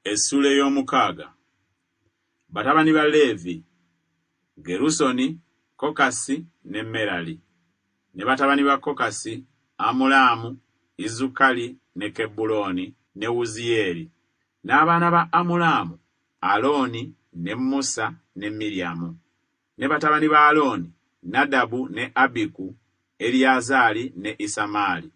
Essuula ey'omukaaga. Batabani ba Leevi: Gerusoni, Kokasi ne Merali. Ne batabani ba Kokasi: Amulaamu, Izukali ne Kebbulooni ne Wuziyeeri. N'abaana ba Amulaamu: Alooni ne Musa ne Miryamu. Ne batabani ba Alooni: Nadabu ne Abiku, Eriyazaali ne Isamaali.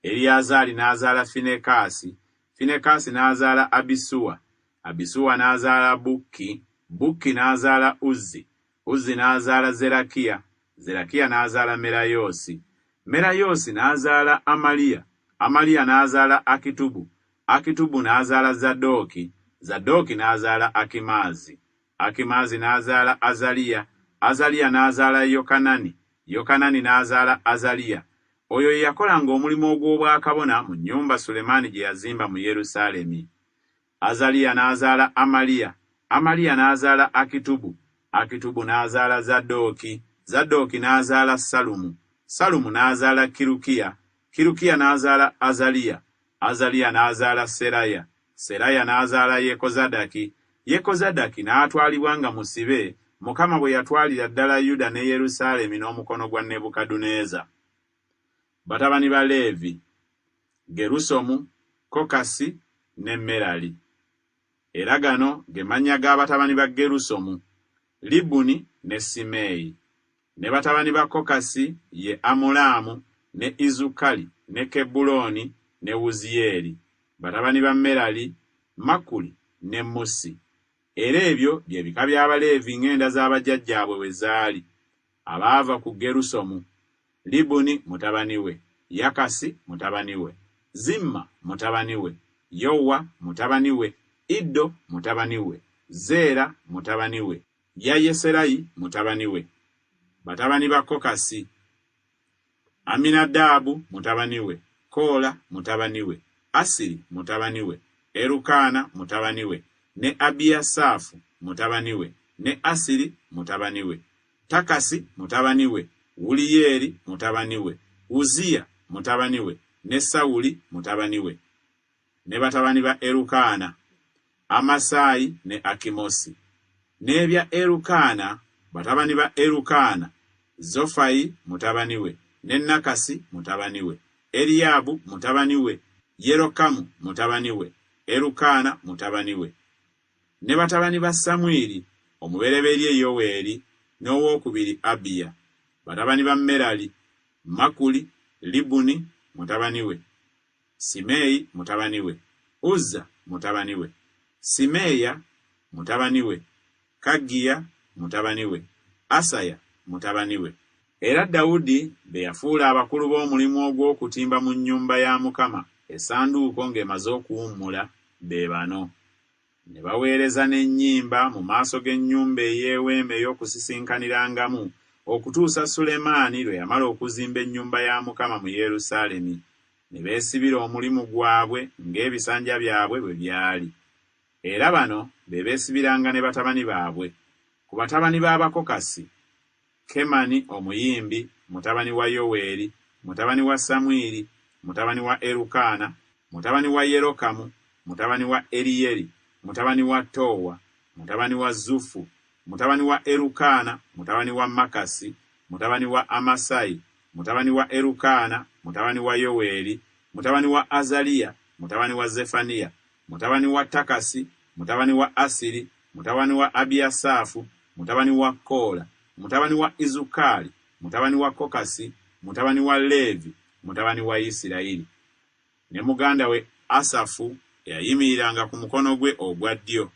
Eriyazaali n'azaala Finekaasi, Finekaasi n'azaala Abisuwa, Abisuwa n'azaala Bukki, Bukki n'azaala Uzzi, Uzzi n'azaala Zerakiya, Zerakiya n'azaala Merayoosi, Merayoosi n'azaala Amaliya, Amaliya n'azaala Akitubu, Akitubu n'azaala Zadooki, Zadooki n'azaala Akimaazi. Akimaazi n'azaala Azaliya, Azaliya n'azaala Yokanani, Yokanani n'azaala Azaliya. Oyo ye yakolanga omulimu ogw'obwakabona mu nnyumba Sulemaani gye yazimba mu Yerusaalemi. Azaliya n'azaala Amaliya, Amaliya n'azaala Akitubu, Akitubu n'azaala Zadooki, Zadooki n'azaala Salumu, Salumu n'azaala Kirukiya, Kirukiya n'azaala Azaliya, Azaliya n'azaala Seraya, Seraya n'azaala Yekozadaki, Yekozadaki n'atwalibwa nga musibe, Mukama bwe yatwalira ddala Yuda ne Yerusaalemi n'omukono gwa Nebukadduneeza. Batabani ba Leevi: Gerusomu, Kokasi ne Merali. Era gano ge mannya ga batabani ba Gerusomu: Libuni ne Simeeyi. Ne batabani ba Kokasi ye Amulaamu ne Izukali ne Kebbulooni ne Wuziyeeri. Batabani ba Merali, Makuli ne Musi. Era ebyo bye bika by'Abaleevi ng'enda za bajjajjaabwe bwe zaali, abaava ku Gerusomu, Libuni mutabani we, Yakasi mutabani we, Zimma mutabani we, Yowa mutabani we, Iddo mutabani we, Zeera mutabani we, Yayeserayi mutabani we. Batabani ba Kokasi, Aminadaabu mutabani we, Koola mutabani we, Asiri mutabani we, Erukaana mutabani we, ne Abiyasaafu mutabani we, ne Asiri mutabani we, Takasi mutabani we, Wuliyeeri mutabani we, Uziya mutabani we, ne Sawuli mutabani we. Ne batabani ba Erukaana, Amasayi ne Akimosi. N'ebya Erukaana, batabani ba Erukaana, Zofayi mutabani we, ne Nakasi mutabani we, Eriyaabu mutabani we, Yerokamu mutabani we, Erukaana mutabani we. Ne batabani ba Samwiri, omubereberye Yoweeri, n'owokubiri Abiya. Batabani ba Merali, Makuli, Libuni mutabani we, Simeeyi mutabani we, Uzza mutabani we, Simeeya mutabani we, Kaggiya mutabani we, Asaya mutabani we. Era Dawudi be yafuula abakulu b'omulimu ogw'okutimba mu nnyumba ya Mukama essanduuko ng'emaze okuwummula, be bano. Ne baweereza n'ennyimba mu maaso g'ennyumba ey'Eweema ey'Okusisinkanirangamu okutuusa Sulemaani lwe yamala okuzimba ennyumba ya Mukama mu Yerusaalemi, ne beesibira omulimu gwabwe ng'ebisanja byabwe bwe byali. Era bano be beesibiranga ne batabani baabwe. Ku batabani b'Abakokasi, Kemani omuyimbi, mutabani wa Yoweeri, mutabani wa Samwiri, mutabani wa Erukaana, mutabani wa Yerokamu, mutabani wa Eriyeri, mutabani wa Toowa, mutabani wa Zufu, mutabani wa Erukaana, mutabani wa Makasi, mutabani wa Amasayi, mutabani wa Erukaana, mutabani wa Yoweeri, mutabani wa Azaliya, mutabani wa Zefaniya, mutabani wa Takasi, mutabani wa Asiri, mutabani wa Abiyasaafu, mutabani wa Koola, mutabani wa Izukaali, mutabani wa Kokasi, mutabani wa Leevi, mutabani wa Isirayiri. Ne muganda we Asafu eyayimiriranga ku mukono gwe ogwa ddyo,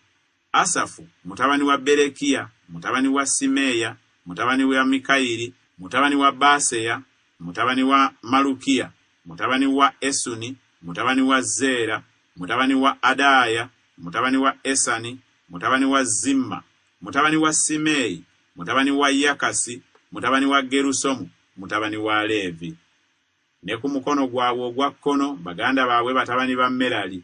Asafu mutabani wa Berekiya, mutabani wa Simeeya, mutabani wa Mikayiri, mutabani wa Baaseya, mutabani wa Malukiya, mutabani wa Esuni, mutabani wa Zeera, mutabani wa Adaaya, mutabani wa Esani, mutabani wa Zimma, mutabani wa Simeeyi, mutabani wa Yakasi, mutabani wa Gerusomu, mutabani wa Leevi. Ne ku mukono gwabwe ogwa kkono baganda baabwe batabani ba Merali,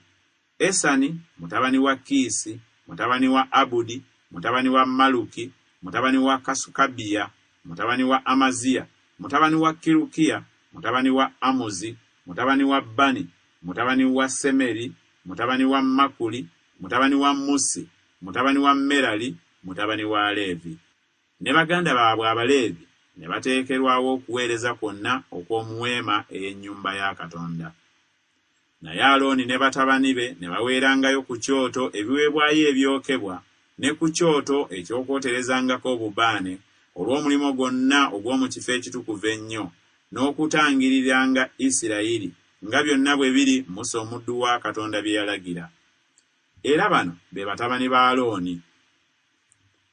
Esani mutabani wa Kiisi, mutabani wa Abudi, mutabani wa Maluki, mutabani wa Kasukabiya, mutabani wa Amaziya, mutabani wa Kirukiya, mutabani wa Amuzi, mutabani wa Bani, mutabani wa Semeri, mutabani wa Makuli, mutabani wa Musi, mutabani wa Merali, mutabani wa Leevi. Ne baganda baabwe Abaleevi ne bateekerwawo okuweereza kwonna okw'omu weema ey'ennyumba ya Katonda. Naye Alooni ne batabani be ne baweerangayo ku kyoto ebiweebwayo ebyokebwa ne ku kyoto eky'okwoterezangako obubaane olw'omulimu gwonna ogw'omu Kifo Ekitukuvu Ennyo, n'okutangiriranga Isirayiri, nga byonna bwe biri Musa omuddu wa Katonda bye yalagira. Era bano be batabani ba Alooni,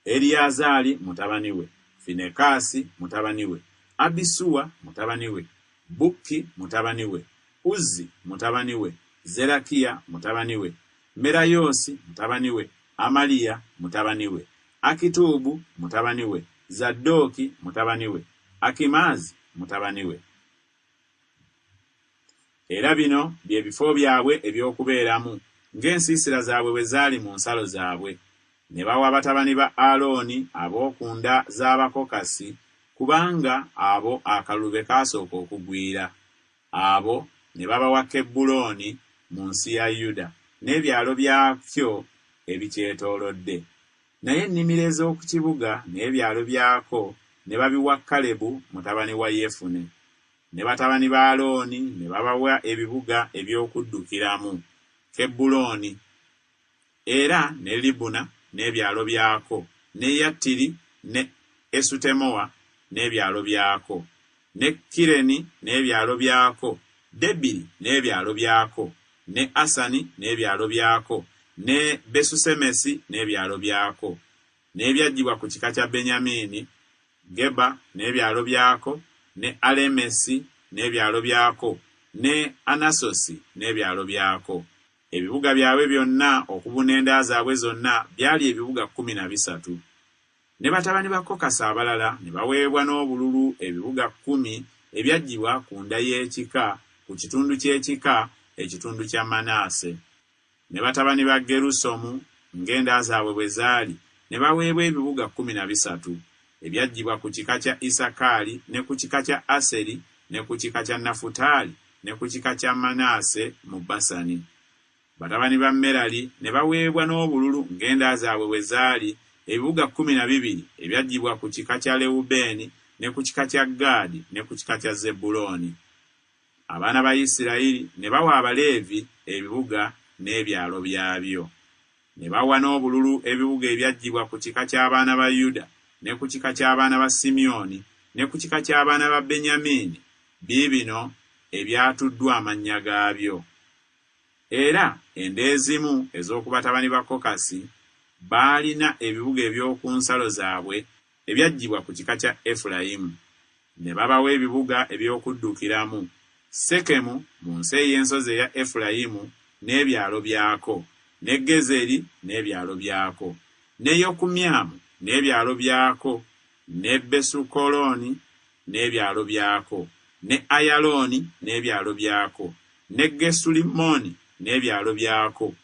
Eriyazaali mutabani we, Finekaasi mutabani we, Abisuwa mutabani we, Bukki mutabani we, Uzzi mutabani we, Zerakiya mutabani we, Merayoosi mutabani we, Amaliya mutabani we, Akituubu mutabani we, Zadooki mutabani we, Akimaazi mutabani we. Era bino bye bifo byabwe eby'okubeeramu, ng'ensiisira zaabwe bwe zaali mu nsalo zaabwe. Ne bawa batabani ba Alooni ab'oku nda z'Abakokasi, kubanga abo akalulu be kaasooka okugwira. Abo ne babawa Kebbulooni mu nsi ya Yuda n'ebyalo byakyo ebikyetoolodde. Naye ennimiro ez'oku kibuga n'ebyalo byako ne babiwa Kalebu mutabani wa Yefune. Ne batabani ba Alooni ne babawa ebibuga eby'okuddukiramu, Kebbulooni, era ne Libuna n'ebyalo byako, ne Yattiri ne Esutemoa n'ebyalo byako, ne Kireni n'ebyalo byako, Debiri n'ebyalo byako, ne Asani n'ebyalo byako, ne Besusemesi n'ebyalo byako. N'ebyaggyibwa ku kika kya Benyamiini, Geba n'ebyalo byako, ne Alemesi n'ebyalo byako, ne Anasosi n'ebyalo byako. Ebibuga byabwe byonna okubuna enda zaabwe zonna byali ebibuga 13. Ne batabani ba Kokasi abalala ne baweebwa n'obululu ebibuga kkumi ebyaggyibwa ku nda y'ekika, ku kitundu ky'ekika, ekitundu kya Manase. Ne batabani ba Gerusomu, ng'enda zaabwe bwe zaali, ne baweebwa ebibuga 13, ebyaggyibwa ku kika kya Isakaali ne ku kika kya Aseri ne ku kika kya Nafutaali ne ku kika kya Manase mu Basani. Batabani ba Merali ne baweebwa n'obululu ng'enda zaabwe bwe zaali, ebibuga 12 ebyaggyibwa ku kika kya Lewubeeni ne ku kika kya Gaadi ne ku kika kya Zebbulooni. Abaana ba Isirayiri ne bawa Abaleevi ebibuga n'ebyalo byabyo. Ne bawa n'obululu ebibuga ebyaggyibwa ku kika ky'abaana ba Yuda ne ku kika ky'abaana ba Simyoni ne ku kika ky'abaana ba Benyamini, biibino ebyatuddwa amannya gaabyo. Era enda ezimu ez'oku batabani ba Kokasi baalina ebibuga eby'oku nsalo zaabwe ebyaggyibwa ku kika kya Efulayimu, ne babawa ebibuga eby'okuddukiramu, Sekemu mu nsi ey'ensozi eya Efulayimu n'ebyalo byako, ne Gezeri n'ebyalo byako, ne Yokumyamu n'ebyalo byako, ne Besukolooni n'ebyalo byako, ne Ayalooni n'ebyalo byako, ne Gesulimmoni n'ebyalo byako,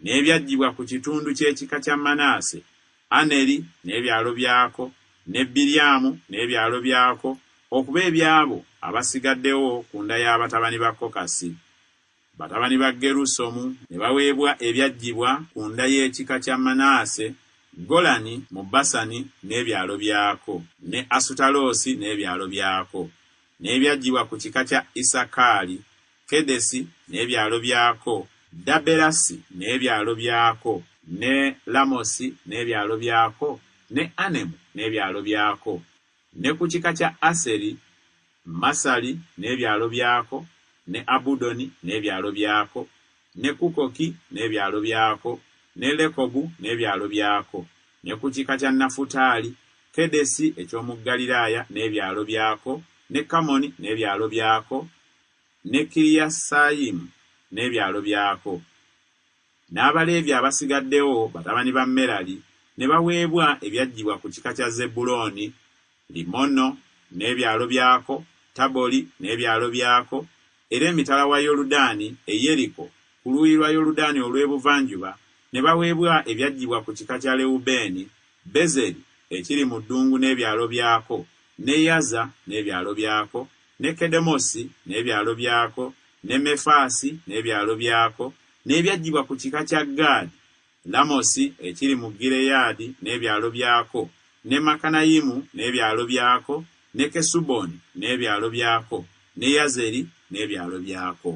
n'ebyaggyibwa ku kitundu ky'ekika kya Manase, Aneri n'ebyalo byako, ne Biryamu n'ebyalo byako, okuba eby'abo abasigaddewo ku nda ya batabani ba Kokasi. Batabani ba Gerusomu ne baweebwa ebyaggyibwa ku nda y'ekika kya Manase, Golani mu Basani n'ebyalo byako, ne Asutaloosi n'ebyalo byako, n'ebyaggyibwa ku kika kya Isakaali, Kedesi n'ebyalo byako, Daberasi n'ebyalo byako, ne Lamosi n'ebyalo byako, ne Anemu n'ebyalo byako, ne ku kika kya Aseri, Masali n'ebyalo byako, ne Abudoni n'ebyalo byako, ne Kukoki n'ebyalo byako, ne Lekobu n'ebyalo byako, ne ku kika kya Nafutaali, Kedesi eky'omu Ggaliraaya n'ebyalo byako, ne Kamoni n'ebyalo byako, ne Kiriyasayimu n'ebyalo byako. N'Abaleevi abasigaddewo, batabani ba Merali, ne baweebwa ebyaggibwa ku kika kya Zebbulooni, Limmono n'ebyalo byako, Taboli n'ebyalo byako, era emitala wa Yoludaani e Yeriko ku luuyi lwa Yoludaani olw'ebuvanjuba ne baweebwa ebyaggibwa ku kika kya Lewubeeni, Bezeri ekiri mu ddungu n'ebyalo byako, ne Yaza n'ebyalo byako, ne Kedemosi n'ebyalo byako, ne Mefaasi n'ebyalo byako, n'ebyaggibwa ku kika kya Gaadi, Lamosi ekiri mu Gireyaadi n'ebyalo byako, ne Makanayimu n'ebyalo byako, ne Kesuboni n'ebyalo byako, ne Yazeri n'ebyalo byako.